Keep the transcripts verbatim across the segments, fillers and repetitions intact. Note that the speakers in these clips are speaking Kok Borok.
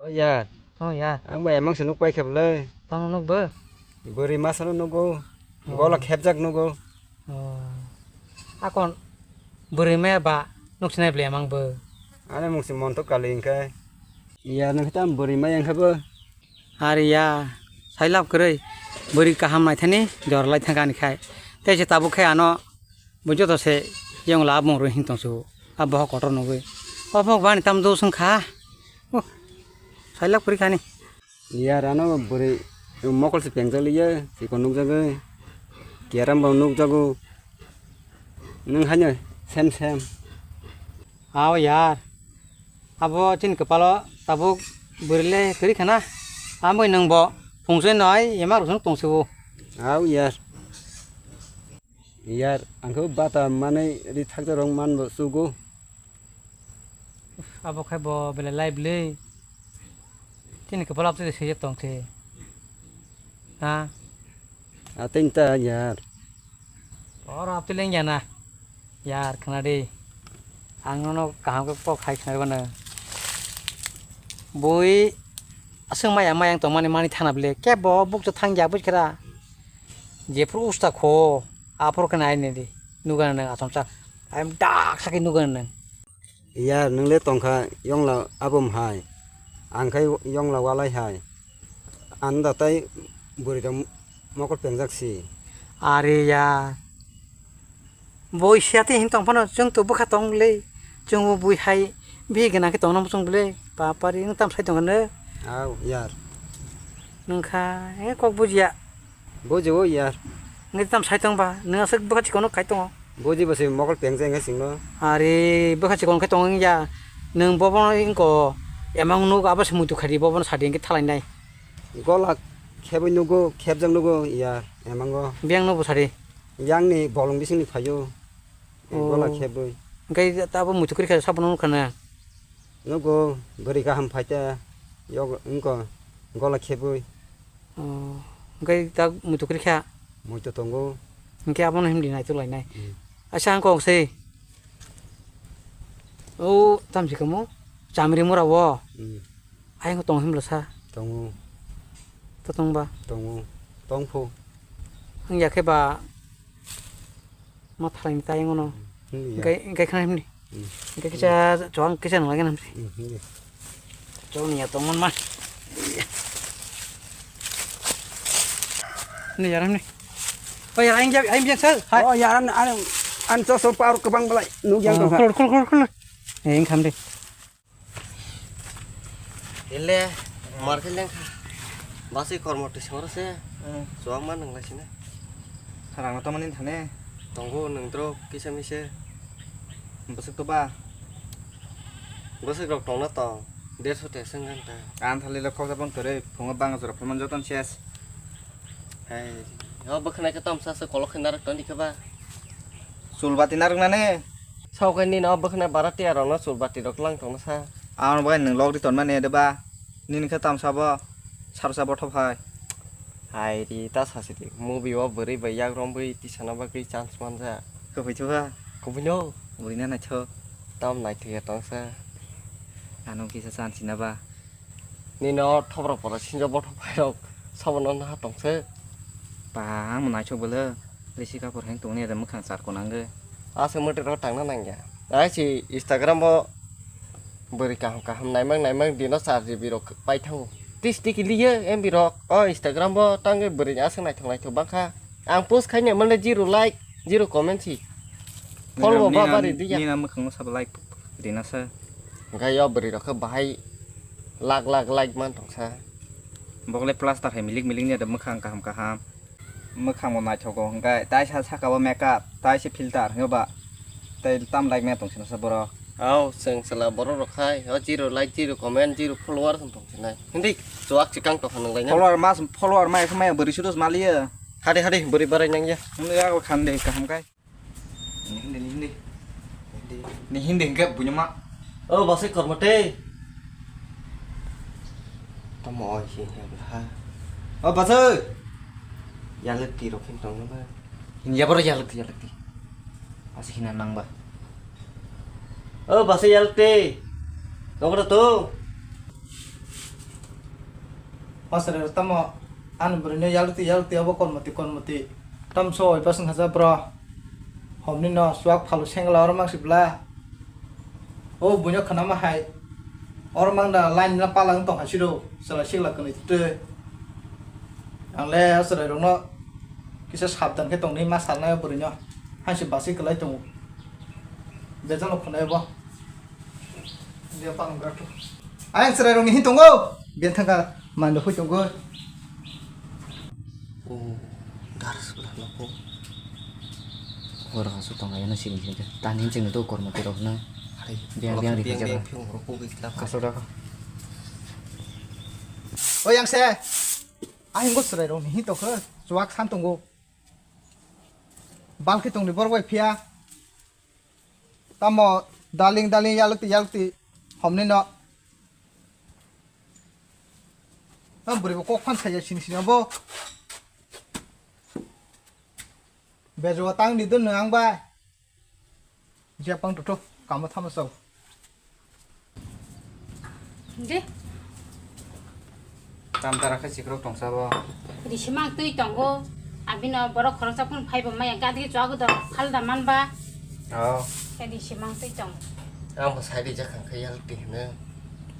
O yar, Oh ya, ang ba emang se nuk pai khe bwlai. Tamo nuk bo? Bwrwi masa no nugo. Oh. Gola khepjak nugo. Oh. Akon bwrwi maya ba nuk sinai bwlai emang bo. Ani mung se Montok Kali hwnkhe. Ya nang tam bwrwi maya hwnkhe bo. Ari ya, sailap kwrwi. Bwrwi kaham naithani jor lai thangkha ani khai. Tei se tabuk khai ano Bo joto se yang la bung rwi hin tong su. A bohok kotor nugwi. O bohok bani tam do sung kha. Oh. Sailak puri khani. Yar ano bwrwi mokol se pengjak liya. Sikon nukjagwi. Keram bo nukjago. Nung haino sem sem. Ao yar. Abo chini kwpalo tabuk bwrwi le kwrwi khana. Amoi nung bo phungse noi yema rwsong tong su. Ao yar. Yar, ang khe bata manwi ri thakjak rok man bo chugo. Abo khai bo belai lai bwlwi. Chini kwpal aptwi swijak tong khe. Ha? Atwini ta yar. Oro aptwi leng ya na. Yar, khna di. Ang nono kaham khe kok hai khna rwmano. Bui aswk maya maya tongmani mani thana bwle. Kebo bukcha thang ya buj khera. Jephuru usta kho, aphuru khe nai nini, nugana nang achomsa. Ayam dak sakhe nugana nang. Yar, nung le tongkha yongla abom hai. Ang khai yongla walai hai. Anda tai bwrwi rok mokol pengjak si. Are ya. Boi siya te hin tong phano chwng to bwkha tong le. Chwng bo bui hai bihik gana khe tongna muchung bwle. Bapari wng tam sai tong khe no. Au, yar. Nung kha, e kok bujiya. Buji o yar. Nge tam sai tong ba, nung aswk bwkha chikon no kai tongo. Buji bo se mokol peng jeng sing no. Are bwkha chikon kai tong ya. Nung bo bono ingko emang nuk abo se muitu khadi bo bono sadi ingke thalai nai. Gola khebwi nugo, khebjak nugo yar, emango. Biyang no bo sadi. Yang ni bolong bising ni phaio. Oh. Gola khebwi. Engkai ta abo muitu kri kha sabo no nukha na. Nugo bwrwi kaham phaita, yog wngkha gola khebwi. Oh, hwnkhe tak muitu kwrwi kha? Muitu tongo. Hwnkhe abono himdi naituk lainai. Hmm. Aisa ang kok se. O tamsi kamo chamri mura o. Hmm. Ayang tong himla sa. Tongo. To tong ba? Tongo. Tong phu. Ang yakhe ba Ma thalai ni tayang ono. Hmm, ya. Engkai, engkai khna himni. Hmm. Engkai kisa, hmm, chowang kisa nang lagi namsi. Hmm, hmm. Chowang ni ya tongmon ma. Ni ya ramni. Oh ya, aing jab, aing biang sal. Hai. Oh ya, an, an, an so so power kebang belai. Nu yang tong. Khol, khol, khol, khol. Eh, engkam de. Ele, mar khe lengkha. Basui kormo twi songro se. Hmm. Chuwak ma nang lai sina. Rang no tamani thane. Tongo nang dro kisa mise. Bwswk to ba? Bwswk rok tongna tong. Derso te sengkha ta. Ang thali le khoksa bang tore phungo bang jora phulman joton ses. Hai, o bwkhwnai khe tamsa se kolok khe narwk toni khe ba. Chul bati narwk nani? Saukhe nini o bwkhwnai bara tiya rokno chul bati rok lang tongna sa. Ang bai nwng log ri tonmani de ba. Nini khe tamsa bo sarsa bothop hai. Hai ri ta sasi di. Movie o bwrwi bai yak rombwi tisana bagwi chance manja. Kwpwi thu ba? Kwpwi no. Bwrwi na naithok. Tam naithok ya tongsa. Ano kisa chance na ba. Nini o thopra pora sinjo bothop hai rok sabono naha tongse. Ba, ang naithok bwle. Risi kapor hai tongni ade mwkhang char konang ge. Ase mwtwi rok tangna nangya. Ai si Instagram o bwrwi kaham kaham naimang naimang dino char G B rok pai thango. Tris tiki liye M B rok o Instagram o tangwi bwrwi ni aswk naithok naithok bangkha. Ang post khaina mane zero like, zero comment si. Follow ba bari diya. Nina mwkhang no sabo like rina sa. Hwnkhe o bwrwi rok khe bahai lak lak like man tongsa. Bokle plaster hai milik milik ni ade mwkhang kaham kaham. Mwkhang bo naithogo hwnkhe taisa saka o makeup, taisa filter hwnkhe ba tei tam like maya tong sina sa borok. Ao, chwng chwla borok rok khai, o zero like, zero comment, zero follower wng tong sinai. Hindi, chuwak chikang tong kha nang lai na. Follower mas, follower maya khe maya bwrwi sudos maliya. Hade hade, bwrwi barai nang ya. Hindi ya, khan de kaham kai. Hindi, hindi. Hindi. Ni hindi hingke bunyama. O, basai kormo tei. Tamo oi si ha. O, basai. Yalak ti rok hin tong ba. Hin ya boro yalak ti, yalak ti. Asi hina nang ba. O, basai yalak ti. Nokra to. O chwrai rok tamo ani bwrwi no yalti yalti obo kormoti kormoti. Tamso oi bwswng haja bro. Homni no chuak phalu sengla oro mang sibla. O buino khwnama hai. Oro mang da line na pala wng tong hai siro. Chwla sikla kwnwi twi. Ang le o chwrai rok no kisa sabdan khe tong ni ma salnai o bwrwi no. Hai se basi kwlai tongo. Bejalo khwnai bo. Dia pang bra tu. Ayang chwrai rok ni hin tongo. Bia thangka mando phui tongo. O, daras bra nokho. Hor hasu tong ayana sini sini. Tani ching tu kormo tiro na. Hai, biang biang ri biang biang. Kaso da. O yang se. Ayang go chwrai rok ni hin tokho. Chuak san tongo. Balkhe tongni borok bai phiya. Tamo daling daling yalukti yalukti homni no. Tamo bwrwi bo kok phan saya sini sini bo. Bejo tang ni dun ang bai. Jepang tutu kamo thamo sao. Di. Tam tara khe sikrok tongsa bo. Di simang twi tongo. Abino borok khoroksa phun phaibo maya gadi chwa godo phalda manba. Oh. Khe di simang twi tongo. Ang bo sai di jakang khe yal ti hne.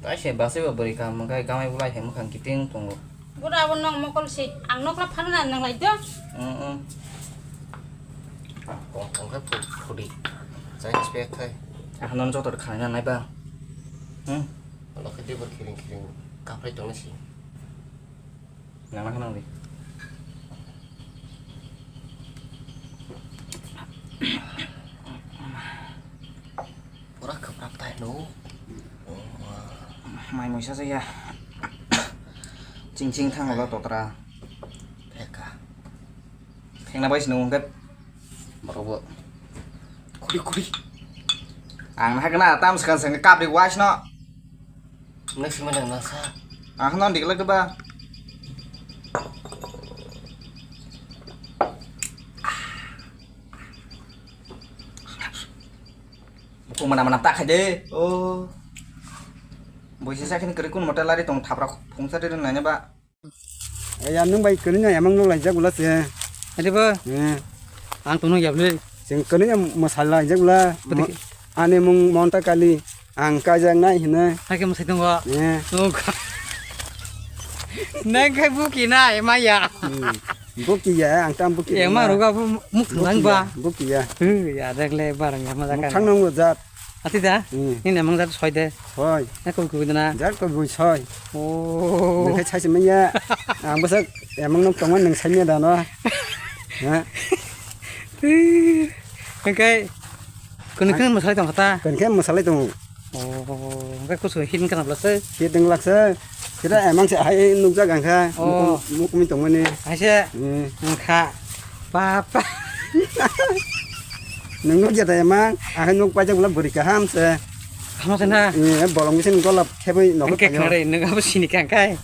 Tai se basi bo bwrwi kam kai gamai bulai he mukhang kiting tongo. Bura abo nong mokol si ang nokla phano na nang lai do. Mm, mm. Kong kong khe phut phudi. Chai spek khai. Ah, non joto khanai na nai ba. Hmm. Alo khe dibor khiring khiring kaphrai tong si. Nang nang nang di. Pura khaprak tai no. Mai muisa saya. Ching ching thang lo totra. Theka. Thengna bai sino hwnkhe. Borok bo. Khuri khuri. Ang hakna tam swkang swkang kapri wais no. Next mana nasa. Ang no diglak ba. Bukhuk mana mana ta khai de. Oh. Boise sa khin kri kun motel lari tong thapra phungsa de nanya ba. Ya nwng bai kwnwi no emang no laijak bwla se. Ade ba. Eh. Ang tono yable. Sing kwnwi no mwsai laijak bwla. Ani mung Monta Kali. Ang kajak nai hino. Hai ke mwsai tongo. Eh. Nang khai buki nai maya. Hmm. Buki ya, ang tam buki. Yang ma roga bu muk thang ba. Buki ya. Hu ya, dek le barang ya ma jakan. Thang nang jat. Ati da? Hmm. Ni namang jat soi de. Soi. Na koi koi dana. Jat koi bui soi. Oh. Nang khai sai se maya. Ang bwsak emang nok tongma nang sai maya da no. Ha? Engkai kunu kunu masalai tong kata. Kunu kunu masalai tong. Oh, hwnkhe kusu hit wngkha na bwlasa? Hit wng laksa. Kira emang se hai nukjak ang kha. Oh. Mukumi tongmani. Hai se. Hmm. Wngkha. Papa. Nung nukya da emang. Ahai nuk paijak bwla bwrwi kaham se. Kaham se na? Eh, bolong bisin golap khebwi nogo. Hwnkhe khare nung abo sini kang kai.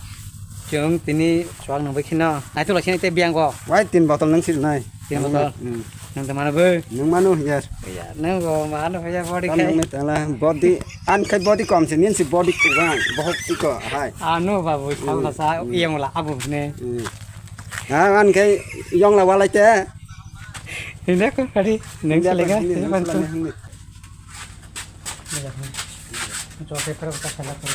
Chwng tini chuak nung bai kheno. Naitok lai sini tei biang go. Wai tin botol nung sil nai. Tin botol. Hmm. Nang tongmano bo? Nung mano, yes. Ya, nang bo mano ya body khai. Nang tala body, an khai body kom se, nin si body kurang, bohok iko, hai. Ano babu, sal na sa, iyang la abu ne. Hmm. Ah, an khai yong la walai te. Ini ko kari, nang sa lega, ini bantu. Ini, ini, ini. Coba paper buka salah ko.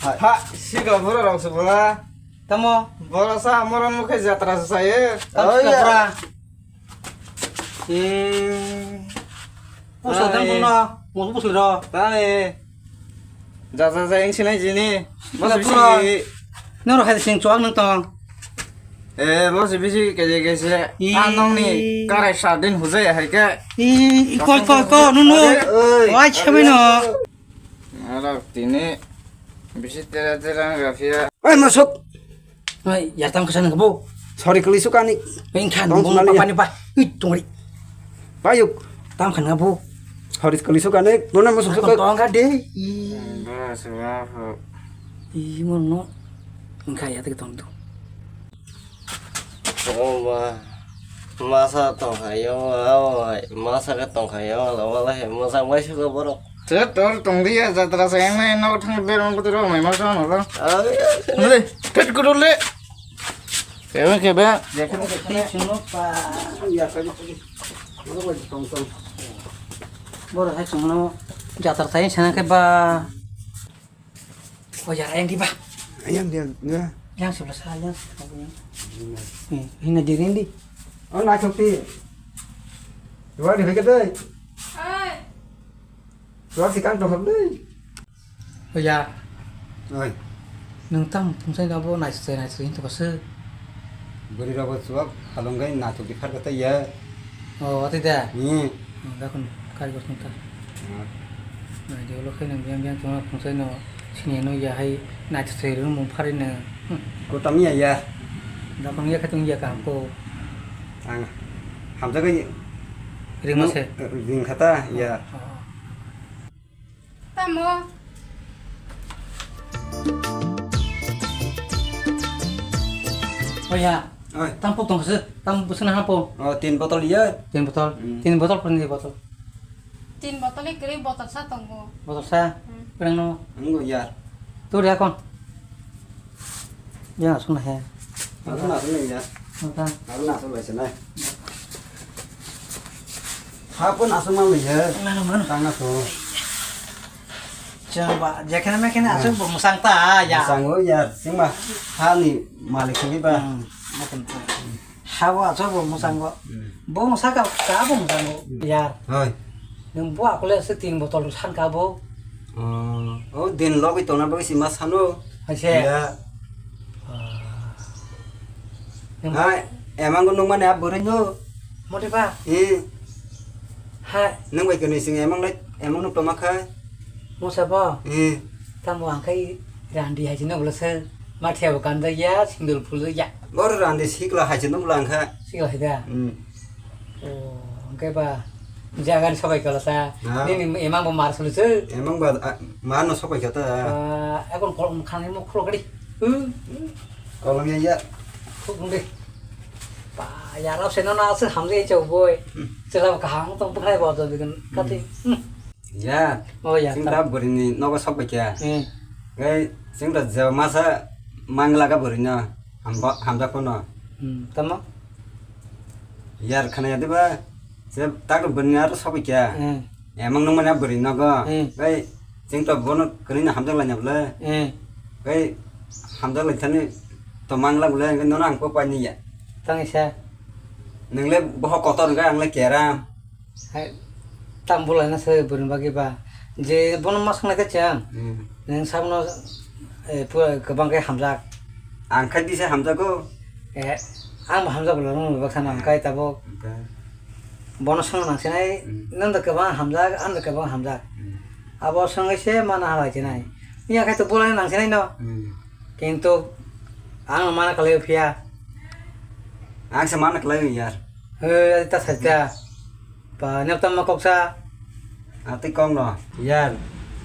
Ha, ha, si ga bura rong se bura. Tamo? Bora sa moron mukhe jatra sa saye. Tam Oh, sila ya. Pura. Eh. Pusa dam Ai. Pungno. Mo pusa ro. Tane. Ja ja ja ing sinai jini. Sila Mas pura. Bisi. Nang ro hai sing chuak nang tong. Eh, mas bisi ke je ke se. Ih. Anong ni karai sa din hujai hai ke. Ih, ikoi koi ko nunu. Oi. Wai chhe bai no. Arok tini bisi tera tera gafia. Oi, masuk. Oi, ya tam kesan ke bu. Sorry, kali suka ni. Pengkhan Tong bu sunani ya. Papa ni pa. Ih, tungri. Bayuk. Tam khan bu. Sorry, kali suka ni. Nona masuk suka. Tong ka de. Ih. Bas, bas. Ih, mon no. Engka ya tak tong tu. Tongma masa tongkhayo, abo hai masa khe tongkhayo, wala wala hai mwchang bai suka borok. Tor tong dia jatra sayang nai no thang ber on kutu ro mai ma sa no. Ai, le, tet kudu le. Kebe, kebe. Boro hai chwngno jatra sayang sana khe ba. O ya, ayang di ba. Ayang dia, ya. Yang sebelah saya, yang sebelah yang. Nih, ini jadi ini. Oh, naik kopi. Dua di begitu. Hai. Dua si kan dong deh. O ya. Oi. Nung tang pungsai dabo naisai naisai hinto kose. Bwrwi rok bo chuwak halong gai naithok di phar kata ya. O, watwi da? Hmm. Hmm, dakon kari gos nung ta. Hmm. Nai de ulo khe nung biang biang chwngno pungsai no sini no ya hai naithok sai rung mung phari no. Hmm. Ko tam ya ya. Dakon ya khe tung ya ka ko. Ang hamjagwi ring ma se. Ring khata ya. Oh. Tamo. Oya. Oi. Tam pok tong se, tam busana hapo. Oh, tin botol iya. Tin botol. Hmm. Tin botol pun di botol. Tin botol ni kiri botol sa tongo. Botol sa. Hmm. Kurang no. Enggak ya. Tu dia kon. Ya, aswk na he. Aswk na, aswk na ya. Mata. Aswk na, aswk bai se nai. Ha pun aswk ma ya. Mano, mano. Tang na to. Chang ba, jekhana mekhana aswk bo musang ta ya. Musang o ya, sing ma. Ha ni malik sing ba. Hmm, matan ta. Habo aswk bo mwsang bo. Hmm. Bo mwsang ka, ka bo mwsang bo. Hmm. Yar. Hoi. Nwng bo akole se tin botol san ka bo. Oh, oh, din logwi tongna bagwi si ma sano. Hai se. Ya. Ah. Nwng hai, emang nung mane a bwrwi no. Mode ba? Eh. Hai. Nung bai kani sing emang lai, emang no toma khai. Mosa bo? Eh. Tamo ang khai randi hai jino bolo se. Mathia bo kanjak ya, sindul phul ya. Bor randi sikla hai jino bolo ang kha. Sikla hai da? Hmm. Oh, ang khai ba. Jagan sobai kala sa. Ha. Nini emang bo mar sulu se. Emang ba, ah, mar no sobai kata. Ah, ekon kol khani mo khro kadi. Hmm. Kolom ya ya. Khuk ngi. Pa, ya rap se no na se hamle chau boy. Hmm. Sela kahang tong pukhlai bo do bigan kati. Hmm. Hmm. Ya. Oh, ya, chwng ta. Ta bwrwini nogo sok bai kha. Hmm. Gai chwng ta je masa mangla ka bwrwino hamjak phano. Hmm, tamo? Yar khana ya diba? Je tak bwrwini aro sok bai kha. Hmm. Emang nung mane bwrwini nogo. Hmm. Gai chwng ta bono kwrwino hamjak laina bwle. Hmm. Gai hamjak lai thani to mangla bwle, gai nono ang po paini ya. Tang isa. Nungle boho kotor gai ang le keram. Hai, tam bwlaina se bwrwini bagwi ba. Je bono ma sangnai khe chwng. Hmm. Nwng sabono, eh, pura kwbang khe hamjak. Ang khai disa hamjago. Eh, ang bo hamjak bwla nwng bwkha nang khai tabuk. Hwnkhe. Bono songna nang sinai, hmm, nwng da kwbang hamjak, ang da kwbang hamjak. Hmm. Abo songwi se mana halai sinai. Iya khai to bwlaina nang sinai no. Hmm. Kintu ang mana kalai phiya. Ang se mana kalai yar. He, ta sajda. Ba, nep tamo kok sa? Atwi kok no. Yar,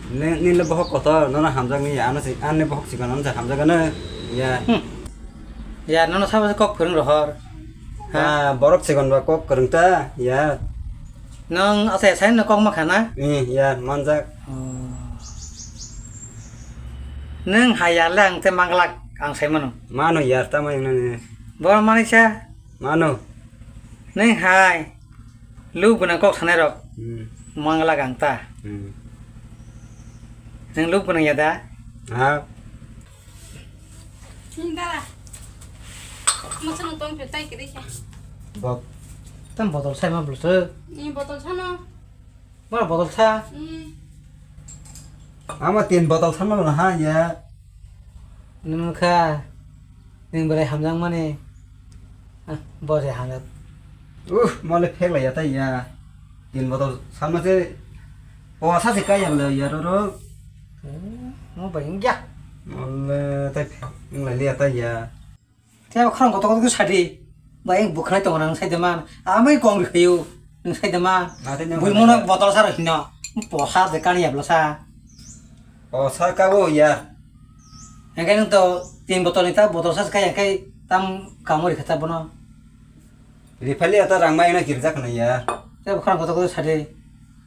ni, ni le bohok kotor, nono hamjak ni, ano si, ani bohok sikon, ano se hamjak ano, yar. Hmm. Yar, nono sabo se kok phwrwng rohor. Ha? Ah, borok sikon ba kok kwrwng ta, yar. Nwng asa sai no kok ma khana? Ni, yar, manjak. Oh. Nwng ha yar le ang te manglak, ang sai mano. Mano yar, tamo wngna ni. Bor mani sa? Mano. Nwng hai. Lub gwnang kok sanai rok. Hmm. Mangla gang ta. Hmm. Nwng lub gwnang ya da? Ha. Hmm, dara. Masa nung tong phe tai kiri khe. Bok. Tam botol sai ma bwlwswk. Ni botol sano. Mana botol sa? Hmm. Ama tin botol sano na ha ya. Nwng kha. Nwng belai hamjak mani. Ah, bo se hamjak. Uh, mole phek lai ya tai ya. Tin botol sama se. O sa se kaya le ya ro ro. Hmm, mo bai ya. Mole tai phek lai ya tai ya. Te khorang kotor kotor sadi. Bai bukhnai tongo nang sai de man. Amai kong ri khayu. Nang sai de man. Bui mono botol sa ro hino. Posa de kani ya blo sa. O sa ka bo ya. Engkai nung to tin botol ni ta botol sa kai kai tam kamori khata bono. Rifali ata rang mai na kirja khna ya. Te bukhang koto koto sade.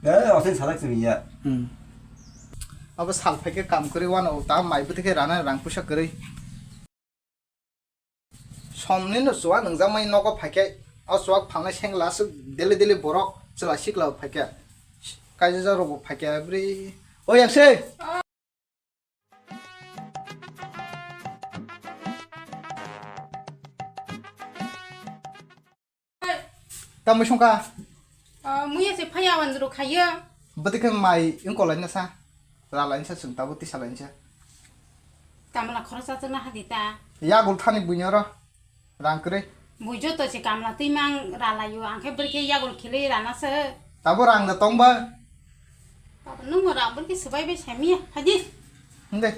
Eh, osin sadak sini ya. Hmm. Abo sal phaikhe kam kwrwi wano ta mai bwtwi khe rana rang puisa kwrwi. Somni no chuwa nwngjak mai nogo phaikhe o chuwak phalnai sengla aswk deli deli borok chwla sikla phaikhe kaijajak rokbo phaikhe bwrwi o yang se. Tamoi songkha? Ah, muya se phaya wan ro khaiya. Bwtwi khe mai wng kolai na sa. Ralai sa chwng tabo tisa lai sa. Kamla khoroksa chwng na hadi ta. Yagul thani buino ro. Rang kwrwi. Bui joto se kamla twi mang ralayo, ang khe bwrwi khe yagul khili rana se. Tabo rang da tong ba? Baba, nung mo rang bwrwi khe swbai bai samiya. Hadi. Hinde.